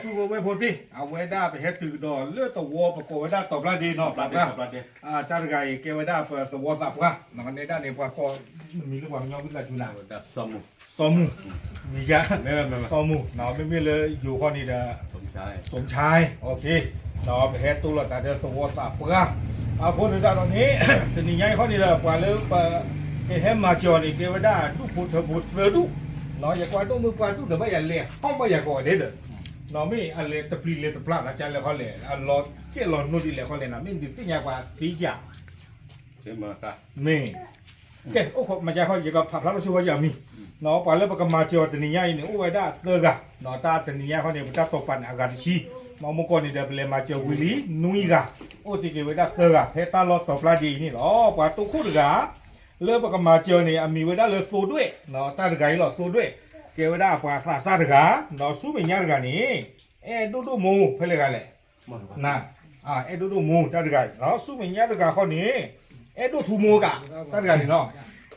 ပုၢ်ဖိဝဲၢ်ဖိသ့ၣ် အဝဲဒၣ်ပဟဲတုၤကဒီးလၢသဝီ ပကိးဝဲဒၣ်တီၤပျၢ်ဒ့နီၤ ပျၢ်ပျၢ် တၢ်တဂၤအံၤ ကဲဝဲဒၣ်ပသဝီသးပှၢ် နဒၣ်န့ၣ် ပှၤကိးမံၤလၢပှၤကညီဝံသးစူၤနၤ စီၤမူၤ မံၤယါ စီၤမူၤ မ့မ့ၢ်လၢယိၤဃီန့ၣ်ဒီး စီၤမူၤ ပဟဲတိၢ်လိာ်သးဒီးသဝီသးပှၢ် အဃိသတးဒီးန့ၣ် တနံၤညါအံၤဃီန့ၣ်ဒီး ပှၤလၢပကဟဲမၤစၢၤအီၤန့ၣ် ကဲဝဲဒၣ်ဒူၣ်ဖိထၢဖိသၢဒူၣ် ယကွၢ်ဒိၣ်မုၢ်ပှၢ်ဒူၣ်ဒီး ဘၣ်ယၤလဲၤဟီၣ်ဘၣ်ယၤကိးဂၤဒဲးဒီး နီၢ်မ့ၢ်အလဲၤတပျံၤလဲၤတပျၢ်သးကလဲၤခီလဲၣ် အလီၤကဲလီၤနိဒ်လဲၣ်ခီလဲၣ်နၤ မ့ၢ်ဒုးသ့ၣ်ညါပှၤသ့ယၤ မ့ၢ် ကဲ အိၣ်ခိးမၤကဲခီ ယကဖးဖျါထီၣ်ဆိဝဲယၤမံၤ ပှၤလၢပကမၤစၢၤအီၤတနံၤညါအံၤန့ၣ် အိၣ်ဝဲဒၣ်သၢဂၤ တၢ်တနံၤညါခီန့ၣ် ပတၢ်တိာ်ပာ်န့ၣ် အဂၤတဆံ မ့ၢ်မုၢ်ကီၢ်န့ၣ်ဒီး ပလဲၤမၤစၢၤဝံၤလံ နွံဂၤ အိၣ်တ့ၢ်က့ၤဝဲဒၣ်သၢဂၤ ဖဲတၢ်လီၢ်တီၤပျၢ်ဒ့အံၤန့ၣ်လီၤ. ပှၤတိခိၣ်တဂၤ လၢပကမၤစၢၤန့ၣ် အမံၤဝဲဒၣ်လၢသိဒွဲၣ် တၢ်တဂၤအံၤလီၤ သိဒွဲၣ် ကဲဝဲဒၣ်ပှၤသးစၢ်တဂၤ ဒီးဆူမဲာ်ညါတဂၤန့ၣ် အဲၣ်ဒိၣ်ဒိၣ်မိၢ် ဖဲလဲၣ်ဂၤလဲၣ် အဲၣ်ဒိၣ်ဒိၣ်မိၢ် တၢ်တဂၤအံၤ ဆူမဲာ်ညါတဂၤခီန့ၣ် အဲၣ်ဒိၣ်ထူမိၢ်ကး တၢ်တဂၤန့ၣ်လီၤ.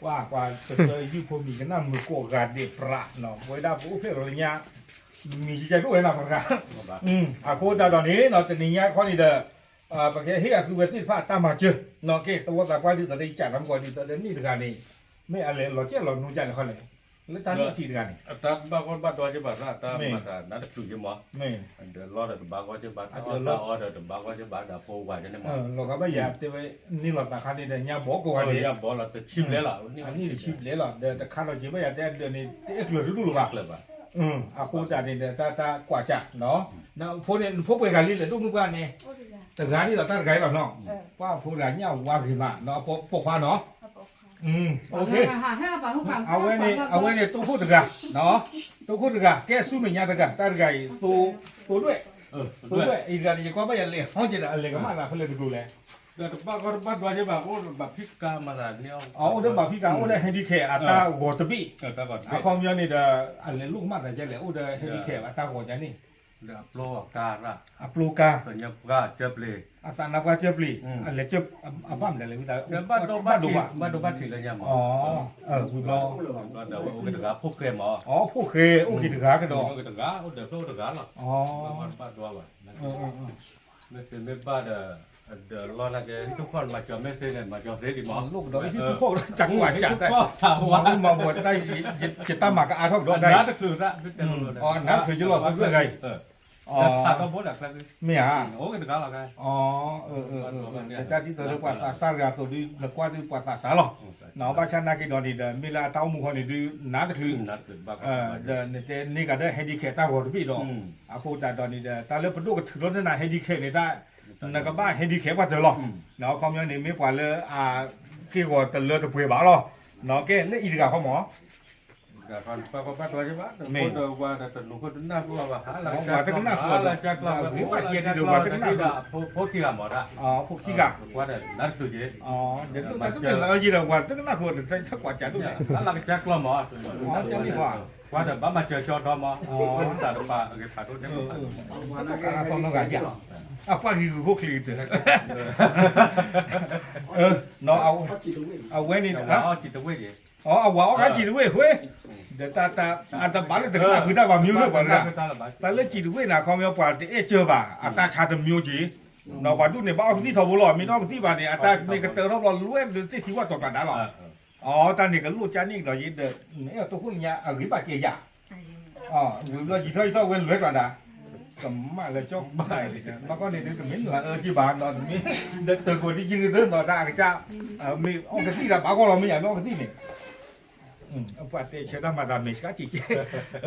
ပှၤ ပှၤကစၢ်ယုၢ်ဖိမံၤကနၣ်မုာ်ကိးဂၤဒဲးပြး ပဝဲဒၣ်ပအိၣ်ဖျဲၣ်လီၤလၢညါ မံၤကစၢ်ဒိၣ်ဝဲနၤပှၤတဂၤ အဃိသတးဒီးန့ၣ် တနံၤညါခီန့ၣ်ဒီး ပကဟ့ၣ်အသုဝဲသ့ၣ်တဖၣ်တၢ်မၤစၢၤ ကဲ သဝီသးပှၢ်ဒ်သိးဒီး ယကးလီၤမုၢ်ကီၢ်ဒ်သိးဒီးန့ၣ်တဂၤန့ၣ် မ့ၢ်အလဲၤလီၤကဲလီၤနိကလဲၣ်ခီလဲၣ် လၢတၢ်နီၣ်ထံးတဂၤန့ၣ် တၢ်ဘၣ်ကီဘၣ်ဒွါကဘၣ် တၢ်မၤတၢ်နါတချုးက့မး ဒၢးလီၢ်ဒီးတဘၣ်ဂီၢ်ကဘၣ် တၢ်အီၣ်တၢ်အီဒီးတဘၣ်ဂီၢ်ကဘၣ် ဒီးဖိဝၤကန့ၣ်မး လီၤဂာ်ဘၣ်ယၤတဲဝဲ န့ၢ်လီၤသးခါန့ၣ်ဒီး ညါဘီကိးဂၤဒဲး ညါဘီလီၤတဆံဘျဲလီၤ အနံၣ်တဆံဘျဲလီၤ ဒီးတခါလီၤက့ၤဘၣ်ယၤတဲအဒၢးန့ၣ် တအဲၣ်ကျၢၤတဒူၣ်လၢၤဘၣ် အဃိသတးန့ၣ်ဒီး တၢ်တၢ်ကွၢ်စၢ် ဖိန့ၣ် ဖိပှဲၤဂၤလံလဲၣ် ဒိၣ်မုၢ်ပှၢ်န့ၣ် တဂၤန့ၣ်လီၤ တၢ်တဂၤအံၤလီၤနီၤ ပှၢ်ဖိတဂၤညၣ်ဝါဂ့ၤမး ပိာ်ခွါနီၤ အဝဲန့ၣ် အဝဲန့ၣ် တိခိၣ်တဂၤ တိခိၣ်တဂၤ ကဲဆူမဲာ်ညါတဂၤ တၢ်တဂၤအံၤ သိဒွဲၣ် သိဒွဲၣ် အံၤတဂၤန့ၣ် ယကွၢ်ဘၣ်ယၤလဲၤဟီက့ၤဒီး အလဲၤကမၣ်သးဖဲလဲၣ်တကျိၤလဲၣ် ဒီးတဘၣ်ဂီၢ်တဘၣ်ဒွါကဘၣ် အိၣ်ဒီးဘၣ်ဖံးကါမၤသးန့ၣ် အိၣ်ဒီးဘၣ်ဖံးကါ အိၣ်ဒီး handicap အတၢ်ဂီၤတဘ့ၣ် အခီပညီန့ၣ်ဒီး အလဲၤလိၣ်ကမၣ်သးဒ်လဲၣ် အိၣ်ဒီး handicap အတၢ်ဂီၤဒ်န့ၣ် ဒီးအပျိအကါရၣ် အပျိကါ သညပှၢ်ကၢပျ့ၤ အသးနါပှၢ်ကၢပျ့ၤ အလဲၤကၢ အဘၣ်မနုၤလဲၣ် ဝံသး ဘၣ်ဒိဘၣ်ထံး ဘၣ်ဒိဘၣ်ထံးလၢညါမး ဝံၤဘျီ ဒီးဝဲအိၣ်က့ၤတဂၤ ဖိၣ်ဃဲမး အဖိၣ်ဃဲ အိၣ်က့ၤတဂၤကဒီး အိၣ်က့ၤတဂၤ အိၣ်ဒီးဖျိတဂၤလီၤ ဘၣ်ဒိဘၣ်ဒွါဘၣ် မ့ၢ်သ့မ့ၢ်ဘၣ်ဒီး ဒီးလီၢ်နာ်က့ ဟံၣ်ဖိဃီဖိမၤစၢၤ မ့ၢ်သ့န့ၣ် မၤစၢၤသ့ဒံးမး လိၣ်ကဒီးဟံၣ်ဖိဃီဖိ တၢ်ကွၢ်စၢ် မၤမၤတၢ် ယတၢ်မၤကအါထီၣ်ကဒီး နါတချုး နါတချုးယလီၤသူဒွဲၣ်ဂၤအံၤ မ့ၢ်ဧါ တၢ်ဒ်သိးလၢပှၤသးစၢ်တဂၤအသိးဒုး နကွၢ်ဒုးပှၤသးစၢ်လီၤ ဘၣ်ဆၣ်နာ်က့ဒီးန့ၣ်ဒီး မ့ၢ်လၢအတၢ်အိၣ်မူခီန့ၣ်ဒုး နါတချုး ဒီးနတဲန့ၢ်ကဒီး handicap တၢ်ဂီၤတဘ့ၣ်ဒီး အဃိသတးဒီးန့ၣ်ဒီး တၢ်လၢပဒိၣ်ကထုးထီၣ်န့ၢ်နၤ handicap န့ၣ် တၢ် နကဘၣ် handicap ပှၤတၢၢ်လီၤ အခီပညီန့ၣ် မ့ၢ်ပှၤလၢအက့ၢ်ဂီၤတလၢတပှဲၤဘၣ်လီၤ ကဲလၢအံၤတဂၤခီမး မ့ၢ် ဝၤတကနၣ်ဃုာ် ဝၤတကနၣ်ဃုာ် ဖိခံဂၤမး ဖိခံဂၤ ကွၢ်ဒီးနါတချုးက့ၤ ဒီးဝၤတကနၣ်ဃုာ် တကွၢ်စးဒိၣ်န့ၣ် ကွၢ်ဒီးဘၣ်မၤစၢၤကၠီဒီမး တၢ်တပာ်အဂ့ၤဖးဒိၣ် အပှၢ်ဂ့ၤဂ့ၤခိၣ်ချ့ကတၢၢ် အဝဲန့ၣ် အဝၤအီၣ်ကၢ်စံးတဝ့ၢ် အဝၤအီၣ်ကၢ်စံးတဝ့ၢ်ဃ့ ဒီးတၢ် အတဘၣ်လၢတကနၣ်ဃုာ်တၢ်ဘၣ်မ့ၢ်လၢပှၤတဂၤ တၢ်လၢစံးတဝ့ၢ်န့ၣ် အခီပညီပှၤတအဲၣ်စၢၤဘၣ် အတၢ်ဆါတမံၤက့ၤ ဒီးပှၤဒိၣ်န့ၣ် ဘၣ်အီၣ်ကသံၣ်ထီဘိလီၤ မ့ၢ်တအီၣ်ကသံၣ်ဘၣ်န့ၣ် အတၢ်မ့ၢ်ကတၢၢ်ထီၣ်ဘျီ လွဲၢ်ဒုးသ့ၣ်ထံဝၣ်တီၤပာ်ဒၣ်လီၤ အတၢ်န့ၣ်ကလိၣ်ကၠါန့ၣ်ဒီးယဲဒီး နအဲၣ်တိခိၣ်လၢညါ အဂ့ၤဘၣ်ကဲယၤ ဝံၤဘျီယံာ်ထီၣ်ယံာ်ထီၣ်ဝဲလွဲၢ်ကျါဒၣ် ကမၣ်လၢကၠီဘၣ် ဘၣ်ကီၢ်န့ၣ်ဒုးတမ့ၢ်လၢအအၢက့ဘၣ်ဒီးတမ့ၢ် ဒီးတၢ်ကိးဒ်က့ၤသၢဒီးတၢ်အကစၢ် မ့ၢ်အီၣ်ကသံၣ်ဒၣ်ဘၣ်ကီၢ်လီၤ မ့ၢ်ယၤမ့ၢ်အီၣ်ကသံၣ်န့ၣ် ပှၤတဲဆၢတၢ်မၤသးမဲာ်ဆှးက့ၤက့ၤ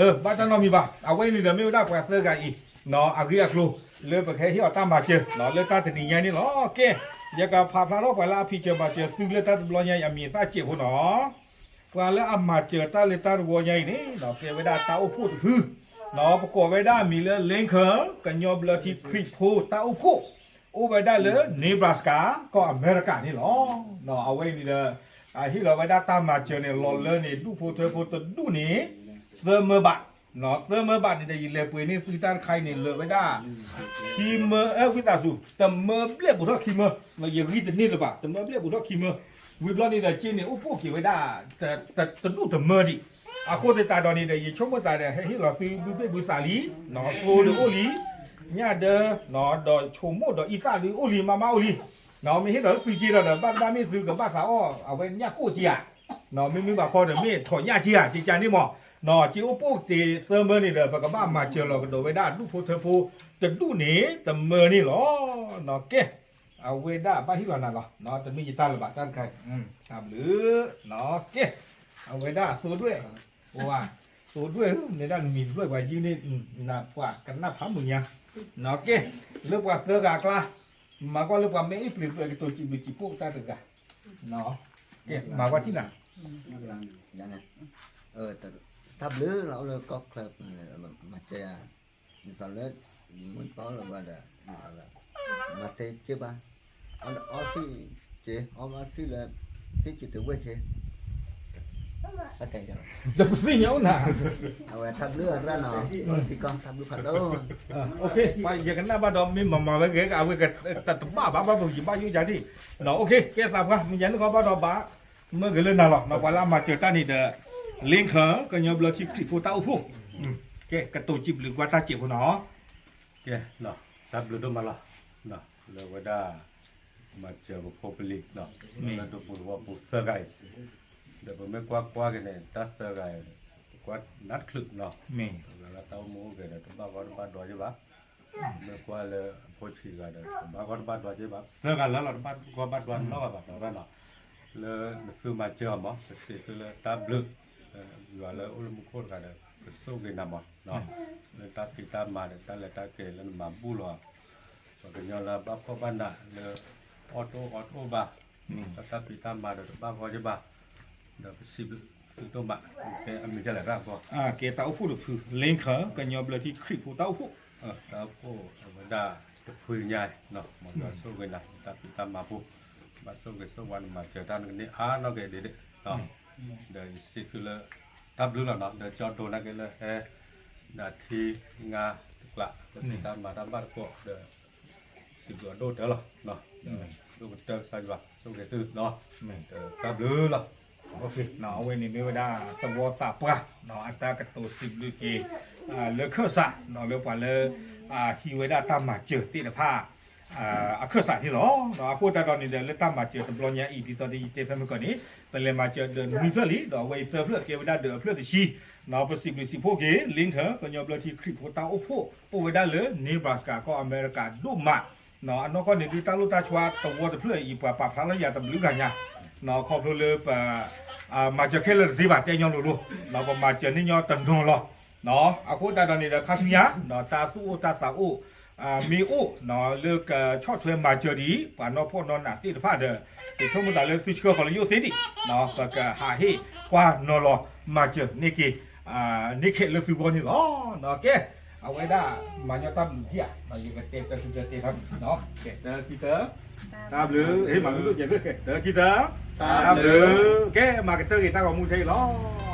ဘၣ်တၢ်နီတမံၤဘၣ် အဝဲအံၤန့ၣ်ဒီးမ့ၢ်ဝဲဒၣ်ပှၤသၢဂၤအံၤ အဂ့ၢ်အကျိၤ လၢပကဟဲဟ့ၣ်အီၤတၢ်မၤစၢၤ လၢတၢ်တနံၤညါန့ၣ်လီၤ. ကဲ ယကဖးဖျါထီၣ်ပှၤလၢအဖံးစၢၤမၤစၢၤသုလၢတၢ်တဘျီညါအံၤ အမံၤအသၣ်စဲးဖိနီၤ ပှၤလၢအမၤစၢၤတၢ်လၢတၢ်တဝီညါအံၤန့ၣ် ကဲဝဲဒၣ်တၢ်အိၣ်ဖှိၣ်တဖု ပကိးဝဲဒၣ်အမံၤလၢ Lincoln ကညီဘျၢထံခရံာ်ဖိတၢ်အိၣ်ဖှိၣ် အိၣ်ဝဲဒၣ်လၢ Nebraska ကီၢ်အမဲရကၤန့ၣ်လီၤ. အဝဲအံၤန့ၣ်ဒီး အဟ့ၣ်လီၤဝဲဒၣ်တၢ်မၤစၢၤန့ၣ် လီၤလၢန့ၣ် ဒူၣ်ဖိထၢဖိတဒူၣ်န့ၣ် သၢမၢဘး သၢမၢဘးန့ၣ်ဒီး ယလဲၤပှ့ၤန့ၢ်သုတၢ်တခါအံၤန့ၣ် လၢာ်ဝဲဒၣ် ခံမၢ ဝံသးစူၤ တမၢဘျဲၣ်ဘူးထီၣ်ခံမၢ ယဂံၢ်တန့ၢ်လၢၤဘၣ် တမၢဘျဲၣ်ဘူးထီၣ်ခံမၢ ဝံၤဘျီန့ၣ်ဒီး က့န့ၣ်အိၣ်ဖှိၣ်က့ၤဝဲဒၣ် တဒူၣ်တမၢဒံး အဃိသတးဒီးန့ၣ်ဒီး ယဆိကမိၣ်သးဒီး ဟဲဟ့ၣ်လီၤသုဘုဘ့ၣ်ဘုသးလံ, သိဒီးအိၣ်လံ, ညၣ်ဒၢ, ဒီးဆိကမိၣ်ဒီးအံသၣ်ဒုးအိၣ်လံ, မါမါအိၣ်လံ, မ့ၢ်ဟ့ၣ်လီၤသုက့ဒီး ဘၣ်သးမ့ၢ်သုကဘၣ်သးအီၣ် အဝဲညၣ်ကိၣ်က့ဧါ, မ့မ့ၢ်ဘၣ်ခီဒီး မ့ၢ်ထိးညၣ်က့ဧါ, ကကန့ၣ်မး, က့အိၣ်ပိၢ်တ့ၢ်သၢမၢန့ၣ်ဒီး ပကဘၣ်မၤစၢၤလီၤကဒီးဝဲဒၣ်ဒူၣ်ဖိထၢဖိတဒူၣ်န့ၣ် တမၢန့ၣ်လီၤ. ကဲ, အဝဲဒၣ်ဘၣ်ဟ့ၣ်လီၤနၤလီၤ, တမ့ၢ်ယတၢ်လၢၤဘၣ် တၢ်တခါအံၤ, တၢ်ဘျုး, ကဲ, အဝဲဒၣ်သိဒွဲၣ်, သိဒွဲၣ်ဧၢ, နဲဒၣ်နမံၤတဖျၢၣ်ပှၤယုၢ်န့ၣ်, နပှၤကနၣ်ဖးမုာ်ညါ, ကဲ, လၢပှၤသၢဂၤအကျါ, မၤကွၢ်လၢပှၤမ့ၢ်အ့ၣ်ပျ့ၤသွဲၣ်ကတိၤစံးဘျုးစံးဖှိၣ်တၢ်တဂၤ, ကဲ, မၤကွၢ်ထံၣ်နၤ တၢ်ဘျုးလီၤ အိၣ်လၢကီၢ်ချၢ, မၤစၢၤယၤ, ဒ်သိးလၢ ယမ့ၢ်ပီလၢၤဘၣ်ဒီး, ဒ်သိးလၢ မၤသ့စ့ၢ်ဘၣ်, အီၣ်သံၣ်က့, အီၣ်ဘၣ်သံၣ်လၢ သ့ၣ်က့တဝဲၢ်က့, တပသ့ၣ်ညါအိၣ်နၤ, အဝဲတၢ်ဘျုးအရၣ်နီၤ, ထံကီၢ်တၢ်ဘျုးဖးဒိၣ်, ယကနၣ်ဘၣ်ဒီး မ့ၢ်မၤမၤဝဲဂ့ၤ အဝဲကတဘၣ်ဘၣ်ဘၣ်ဘၣ် ယဘၣ်ယိၣ်ယၤဒၣ်, ကဲသးပှၢ် မ့ၢ်ယၤန့ၣ်ခီဘၣ်ဒီးဘၣ်, မ့ၢ်ဂ့ၤလၢနၤလီၤ, ပှၤလၢအမၤစၢၤတၢ်န့ၣ်ဒီး Lincoln ကညီဘျၢထံခရံာ်ဖိတၢ်အိၣ်ဖှိၣ်, ကဲ ကတိၤစံးဘျုးကွၢ်တၢ်စဲးဖိနီၤ, ကဲ, တၢ်ဘျုးဒိၣ်မးလီၤ, လၢဝဲဒၣ် မၤစၢၤပဖိပလံၤ, လၢဒိပူၤသဝီပူၤသၢဂၤအံၤ, ဒီးပမ့ၢ်ကွၢ်ကွၢ်က့ၤန့ၣ် တၢ်သၢဂၤအံၤ, ပကွၢ်နးတချုးနီၤ, တဂၤလၢတၢ်အိၣ်မူအိၣ်ဂဲၤဒီး တဘၣ်ဂီၢ်တဘၣ်ဒွးက့ၤဘၣ်, မ့ၢ်ကွၢ်လၢအဖိဆံးဂၤဒီး တဘၣ်ဂီၢ်တဘၣ်ဒွးက့ၤဘၣ်, သၢဂၤလၢလီၤ တဘၣ်ဂီၢ်ဘၣ်ဒွးနီတဂၤဘၣ်နီၤ, လၢနသုမၤစၢၤအီၤမး ပစံးသုလၢတၢ်ဘျုး, ယွၤလၢအိၣ်လၢမူခိၣ်တဂၤဒီး ကဆိၣ်ဂ့ၤနၤမး, လၢတၢ်ဖံးတၢ်မၤဒီး တၢ်လဲၤတၢ်က့ၤလၢနမၤဘူၣ်လီၤ ပှၤကညီလၢဘၣ်ဖှီၣ်ဘၣ်နးလၢ အီၣ်တအိၣ်အီတအိၣ်ဘၣ်, တၢ်ဖံးတၢ်မၤဒီးတဘၣ်ဂီၢ်က့ၤဘၣ်, ဒီးပစံးဘျုးသုဒိၣ်မး, ကဲအမံၤဒ်လဲၣ်တၢ်အဂီၢ်, ကဲတၢ်အိၣ်ဖှိၣ်တဖု Lincoln ကညီဘျၢထံခရံာ်ဖိတၢ်အိၣ်ဖှိၣ်, တၢ်အိၣ်ဖှိၣ်အဝဲဒၣ်တဖုညါ, မ်ယွၤဆိၣ်ဂ့ၤနၤ တၢ်ဖံးတၢ်မၤဖိ, ဘၣ်ဆိၣ်ဂ့ၤဆိၣ်ဝါနမၤစၢၤတၢ်နကန့ၢ်အါနီၢ်က့ၤဒ်န့ၣ်, ဒီးယစံးသုလၢ တၢ်ဘျုးလီၤနီၤ, ဒီးကၠီဒိးနာ်က့ၤလၢဟဲ နၤထံငါတကျး လၢဖံးတၢ်မၤတၢ်ဘၣ်တကိးဒီး စံးဘျုးအဒိၣ်ကတၢၢ်လီၤ, ဒိၣ်ကတၢၢ်ကစၢ်ယွၤဆိၣ်ဂ့ၤသုလီၤ, တၢ်ဘျုးလီၤ, အဝဲန့ၣ်မ့ၢ်ဝဲဒၣ်သဝီသးပှၢ် အတၢ်ကတိၤစံးဘျုးက့ၤ လၢခၢၣ်စး လၢပှၤလၢ ဟံးဝဲဒၣ်တၢ်မၤစၢၤသ့ၣ်တဖၣ် အခၢၣ်စးန့ၣ်လီၤ. အဃိသတးဒီးန့ၣ်ဒီး လၢတၢ်မၤစၢၤတဘျီညါအံၤ ဒ်သိးဒီးယတဲဖဲမုၢ်ကီၢ်န့ၣ် ပလဲၤမၤစၢၤဒီးနွံဖျၢၣ်လံ, ဒီးအဝဲအံၤသၢဖျၢၣ်ကဲဝဲဒၣ်ဒီးအဖျၢၣ်တဆံ, ပစံးဘျုးစံးဖှိၣ်က့ၤ Lincoln ကညီဘျၢထံခရံာ်ဖိတၢ်အိၣ်ဖှိၣ် အိၣ်ဝဲဒၣ်လၢ Nebraska ကီၢ်အမဲရကၤဒိၣ်မး, အနီၢ်ကီၢ်န့ၣ်ဒုးတၢ်လိၣ်တၢ်ဆှါသဝီတဖျၢၣ်အံၤ ပှၤပာ်ဖျါလၢယၤတဘျုးဂၤညါ, ခီဖျိလၢပ မၤစၢၤခဲလၢာ်တသ့ဘၣ် တဲညီလိၤလိၤ, ပမၤစၢၤန့ၢ်ညီတနီၤလီၤ. အဃိသတးဒီးန့ၣ်ဒီး ခါဆူညါ တၢ်သူၣ်အိၣ်တၢ်သးအိၣ် မ့ၢ်အိၣ် လၢကဆီၣ်ထွဲမၤစၢၤဒ် ပှၤနီၢ်ဖှီၣ်နီၢ်နးသ့ၣ်တဖၣ်ဒီး ယဆိကမိၣ်သးလၢသုဆှၢဃီၤလၢယအိၣ်သ့ဒံး ပကဟးဟ့ၣ်ကွၢ်နီၤလီၤမၤစၢၤန့ၢ်က့ၤ န့ၢ်ခဲလၢာ်သုဂီၢ်န့ၣ်လီၤ. ကဲ အဝဲဒၣ်မၤညီတၢ်ဘျုးထံၣ်ဧါ, ယကတဲတၢ်ခံတၢ်တဲတၢ်ဘျုး, ကဲတၢ်ခံတၢ် တၢ်ဘျုး, မၤမုၢ်ဒိၣ်ကဲး တၢ်ခံတၢ် တၢ်ဘျုး, ကဲမၤကတၢၢ်ဂ့ၤတၢ်ဂီၤမူထဲအံၤလီၤ.